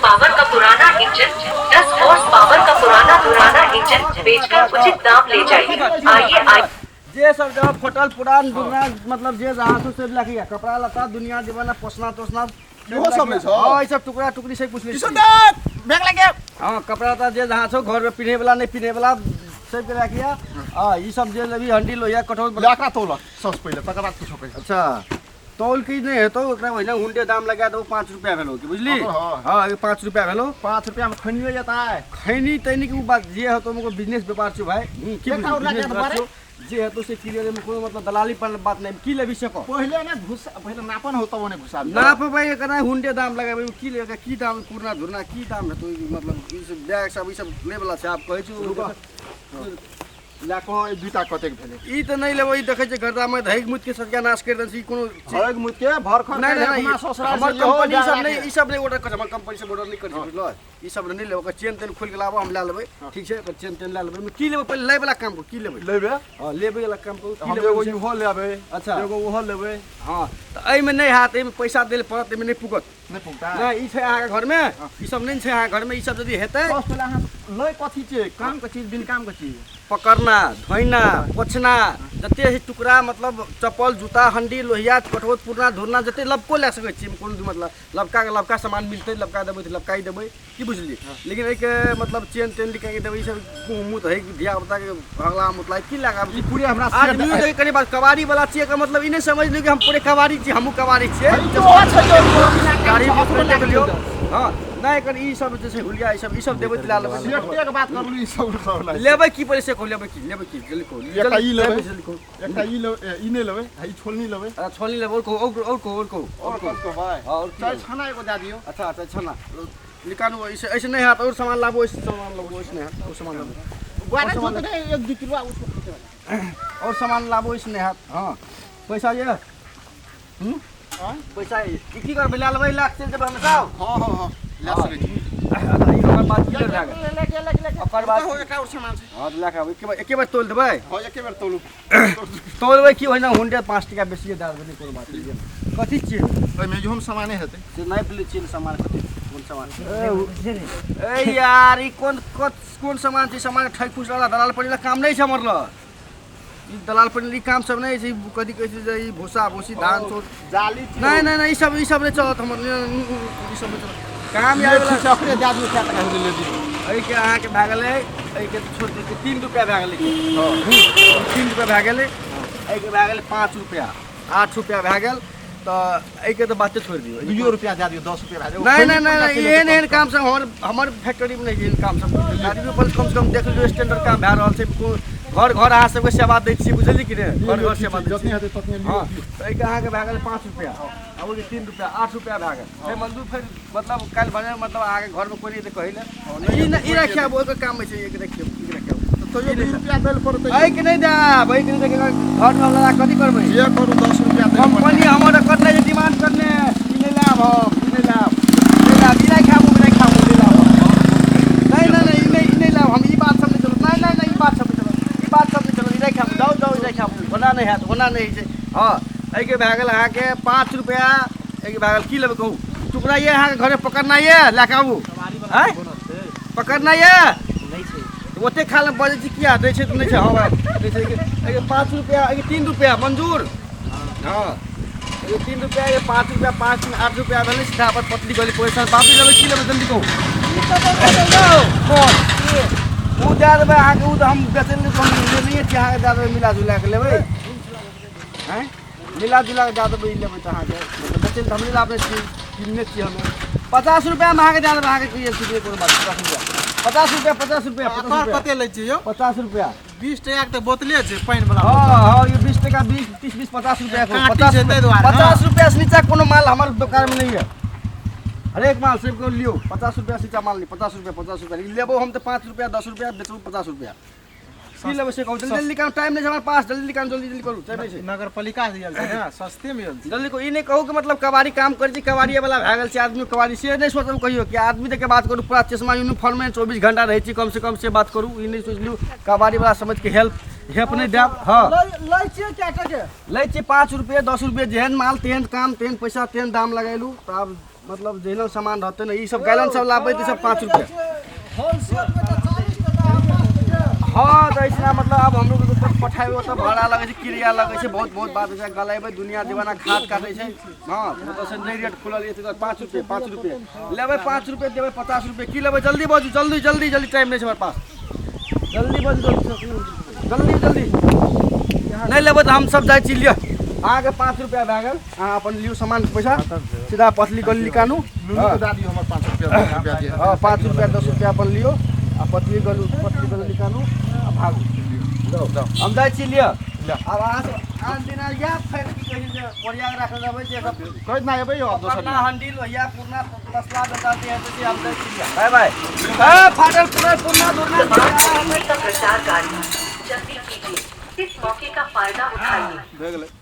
Power का पुराना engine, 10 horse power का पुराना पुराना इंजन बेचकर उचित दाम ले जाइए। आइए आइए। जे सब जगह फटल पुरान दुनिया मतलब जे जहाँ से सब लगे कपड़ा लत्ता दुनिया दीवाना पोसना तोसना। इहो सब लै छौ? हाँ, ई सब टुकड़ा टुकड़ी से कुछ किशन दा बैग लगे। हाँ, कपड़ा लत्ता जे जहाँ छौ घर में पिन्हे वाला नहीं पिन्हे वाला सबके राखिया। हाँ, ई सब जे लेबी हंडी लोहिया कठोर। लकड़ा तोलक सबसे पहिले, तकर बाद कुछो कहि। अच्छा, तौल की नहीं हेतौ ओकरा, ओहिना हुंडे दाम लगा दो। 5 रुपया भेलो कि बुझली? हाँ। हाँ, 5 रुपया भेलो। 5 रुपया में खनियो जेतै? खैनी तैनी के उ बात जे हेतौ, मगर बिजनेस व्यापार छौ भाई, की एकटा और बुझली, लगा बिजनेस दे व्यापार बारे। छौ, जे हेतौ से क्लियर में कोनो मतलब दलाली पर बात नहीं। की लेबी से कह। पहिले ने भूसा, पहिले नापन हो तब ने भूसा। नाप भाई, एकरा हुंडे दाम लगाबै की ले, की दाम पुरना धुरना की दाम हेतौ? ई मतलब ई सब बैग सब ई सब ले वाला छै, आब कहै छी। रुकऽ। ला कहो, ई दुईटा कतेक भेलै? ई तऽ नहि लेबै। ई देखै छै गर्दा में धैक मुत के सत्यानाश करि देने छै। ई कोनो हरग मुत के भर खर। नहीं नहीं नहीं, ससुराल हमर से इहो कंपनी जा सब राखे। नहीं, ई सब नहीं ऑर्डर कर, हमर कंपनी सब ऑर्डर नहीं कर छै, बुझलो? ई सब नहीं लेबै। ओकर चेन तेन खोलि के लाबो, हम लए लेबै। ठीक छै, ओकर चेन तेन लए लेबै। ओहिमे की लेबै? पहिले लै वाला काम करू, की लेबै? लेबै। हँ, लेबै वाला काम करू, की हम लेबै एगो से? इहो लेबै। अच्छा। एगो ओहो लेबै। हँ, तऽ एहिमे नहि हैत, एहिमे पैसा दै लए पड़त, एहिमे नहि पुगत। नहि पुगता? नहि, ई छै अहाँके घरमे? ई सब नहि छै अहाँके घरमे। ई सब यदि हेतै। सबसँ पहिले अहाँ लै कथी छै? काम के चीज, बिन काम के चीज? पकड़ना, धोइना, पोछना, जते ही टुकड़ा मतलब चप्पल, जूता, हंडी, लोहिया, कठौत, पुरना धुरना जते लबको लए सकै छी। कोनो मतलब लबका के लबका सामान मिलतै, लबका देबै तऽ लबका ही देबै, की बुझलियै? लेकिन एहिके मतलब चेन तेन निकालि के देबै, ई सब मुँह मुँह है धिया पुता के भगला मुतला की लगा। ई पूरे हमरा आदमी देखै कनि बात, कबाड़ी वाला छियै, एकर मतलब ई नहि समझ लियौ कि हम पूरे कबाड़ी छी। हमहूँ कबाड़ी छियै। गाड़ी देख लियौ। हँ, नहि, एकर ई सब जे छै हुलिया, ई सब देबै तऽ लए लेबै। सेफ्टी के बात करलू, ई सब सब नहि। लेबै की पहिले से कहू, लेबै की, लेबै की, जल्दी कहू। एकटा ई लेबै। जल्दी कहू। एकटा ई लेबै, ई नहि लेबै, आ ई छोलनी लेबै। अच्छा, छोलनी लेबै। और कहू, और और कहू, और कहू। और और कहू। कथी कहबै? हाँ, और की चाय लेबै? छाना एगो दए दियौ। अच्छा अच्छा, छना निकालू। ऐसे ऐसे नहीं हाथ, और सामान लाबो। ऐसे सामान लाबो, ऐसे नहीं हाथ, और सामान लाबो। बारह जोत रे, एक दू किलो उसको खींचे वाला। और सामान लाबो, ऐसे नहीं हाथ। हाँ, पैसा ये आँय? पैसा ये की की करबै? लए लेबै, लए के चलि जेबै हमेशा। हाँ हाँ हाँ, लए सकै छी। ई ओकर बाद क्लियर भए गेल। ले ले ले ले ले। ओकर बाद हो, एकटा और सामान छै। हाँ, तऽ लए के आबू। एके बेर तोलि देबै। हाँ, एके बेर तोलू। तोलबै की, ओहिना हुंडे 5 टका बेसिए दए देबै, नहि कोनो बात नहि। कथी छियै? ओहिमे इहोमे सामाने हेतै। से नहि बुझै छियै ने सामान कथी, कोन सामान। ए यार, ई कोन कोन सामान छै? सामान ठकि फूस वाला दलाल पड़ी काम नहि छै हमर लग। ई दलाल पड़ी ई काम सब नहि छै। ई कथी कहै छै जे ई भूसा भूसी धान चाउर जाली छी। नहि नहि नहि, ई सब नहि चलत हमर, ई सब नहि चलत काम ये यार। ठीक छै, ओकरे दए दियौ, कए टका हेतै ले दियौ। एहिके अहाँके भए गेलै, एहिके छोड़ि दियौ, 3 रुपया भए गेलै। 3 रुपया भए गेलै। एहिके भए गेलै 5 रुपया, 8 रुपया भए गेल। तऽ एहिके तऽ बाते छोड़ि दियौ। 2 रुपया दए दियौ, 10 रुपया भए जायत। नहीं नहीं नहीं नहीं, एहन एहन काम सब हमर हमर फैक्ट्रीमे नहि, एहन काम सब गाड़ी पर कम से कम देख लियौ, स्टैंडर्ड काम भए रहल छै। घर घर अहाँ सबके सेवा दै छियै, बुझलियै कि नहि? घर घर सेवा दै जतने छियै। हेतै ततने लियौ। हँ, तऽ एहिके अहाँके भए गेल 5 रुपया आ ओहिके 3 रुपया, 8 रुपया भए गेल। फेर मंजूर, फेर मतलब काल्हि भने मतलब अहाँके घरमे कोइ नहि तऽ कहै लए ई नहि, ई राखि आबू, ओहिके काम होइ छै। एक राखि आबू, ई राखि आबू। तऽ तैयो 2 रुपया दै लए पड़तै। एहिके नहि देब, एहिके नहि देब। घरमे लगा कथी करबै? जे करू, 10 रुपया दै लए पड़तै। कंपनी हमर करने छै, डिमांड करने। ई नहि लाब हम, ई नहि लाब, नहि लाब। ई नहि खाबू, नहि खाबू, नहि लाब। नहीं नहीं नहीं, ई नहि, ई नहि लाब हम। ई बात सब नहि चलत। नहीं नहीं नहीं, ई बात सब नहि चलत, ई बात सब नहि चलत। ई नहि खाबू, जाउ जाउ, ई नहि खाबू। ओना नहि हैत, ओना नहि होइ छै। हँ, एहिके भए गेल अहाँके 5 रुपया। एहिके भए गेल। की लेबै कहू? टुकड़ा ये अहाँके घरे पकड़ना ये, लए कऽ आबू। आँय, पकड़ना ये ओते खा ले। बजै छी किया? दै छै तऽ नहि छै। हँ भाइ, दै छै। एहिके 5 रुपया, एहिके 3 रुपया मंजूर। हँ, एहिके 3 रुपया, एहिके 5 रुपया, पाँच तीन 8 रुपया भेलै। सीधा अपन पतली गली पैसा बापी। लेबै की लेबै, जल्दी कहू। कोन ओ दए देबै अहाँके? ओ तऽ हम बेचै लए हम लेनहिए छी, अहाँके दए देबै। मिला जुला कऽ लेबै? आँय, मिला जुला कऽ दए देबै। ई लेबै तऽ अहाँके मतलब बेचै लए तऽ हम नहि लाबै छी, किनने छी हमे। 50 रुपैआमे अहाँके दए देबै। अहाँके की कोनो बात? 50 रुपैआ, 50 रुपैआ, 50 रुपैआ, 50 एकर रुपैआ। कते लै छियै यौ? 50 रुपैआ। 20 टका के तऽ बोतले छै पानि वाला। हाँ हाँ, ये 20 टका, 20, 30, 20, 50 रुपया को। कांटी 50 छै ताहि दुआरे, हाँ। 50 रुपया से नीचा कोनो माल हमारे दुकान में नहीं है। हरेक माल सबके लियो, 50 रुपया से नीचा माल नहीं। 50 रुपया, 50 रुपया। लेकिन लेबो हम तो 5 रुपया, 10 रुपया, बेचबो 50 रुपया। की लेबै से कहू, जल्दी जल्दी काम, टाइम नहीं छै हमारे पास। जल्दी जल्दी काम, जल्दी जल्दी करू, टाइम नहीं छै। नगर पालिका से आयल छै ने, सस्ते में आयल छै। जल्दी कहू। ई नहि कहू कि मतलब कबाड़ी काम करै छी, कबाड़िए वाला भए गेल छै आदमी कबाड़ी, से नहि सोचब कहियो कि आदमी देख के बात करू। पूरा चश्मा यूनिफॉर्म में 24 घंटा रहै छी, कम से कम से बात करू। ई नहि सोचि लियौ कबाड़ी वाला समझ के हेल्प हेल्प नहि देब। हँ। लै छियै कए टके? लै छियै 5 रुपये, 10 रुपये। जेहन माल तेहन काम, तेहन पैसा, तेहन दाम लगेलहुँ। तऽ आब मतलब जेहनो सामान रहतै ने, ई सब गैलन सब लाबै तऽ ई सब 5 रुपया। होलसेल में तऽ 40 टका 5 टका। हँ, तऽ ऐसना मतलब आब हमलोग के पठाबै ओतऽ भाड़ा लगै छै, क्रिया लगै छै, बहुत बहुत बात होइ छै। गलेबै दुनिया दीवाना खाद काटै छै। हँ, ओतऽ से नहि रेट खुलल ये तऽ 5 रुपये, 5 रुपये लेबै, 5 रुपये देबै, 50 रुपये की लेबै? जल्दी बाजू, जल्दी जल्दी जल्दी, टाइम नहि छै हमर पास। जल्दी बाजू, जल्दी जल्दी जल्दी। नहि लेबै तऽ हम सब जाइ छी। लिअ, अहाँके 5 रुपया भए गेल। अहाँ अपन लियौ सामानके पैसा, सीधा पतली गली निकालू। नुनू के दए दियौ हमर 5 रुपया, 10 रुपया जे। हँ, 5 रुपया 10 रुपया अपन लियौ आ पतली गली निकालू आ भागू। जाउ। हम जाइ छी, लिअ। लिअ। आब अहाँ सब आन दिना इएह फेर की कहै छै जे ओरिया कऽ राखल रहबै जे सब कहैत ना एबै यौ आब दोसर पुरना दिना। हंडी लोहिया पुरना तसला बेचा दिए तऽ हम जाइ छी, लिअ। बाय बाय। ए फाटल पुरना पुरना दुरना। सामान खरीदने का प्रचार कार्य जल्दी कीजिए, इस मौके का फायदा उठाइए। भए गेलै।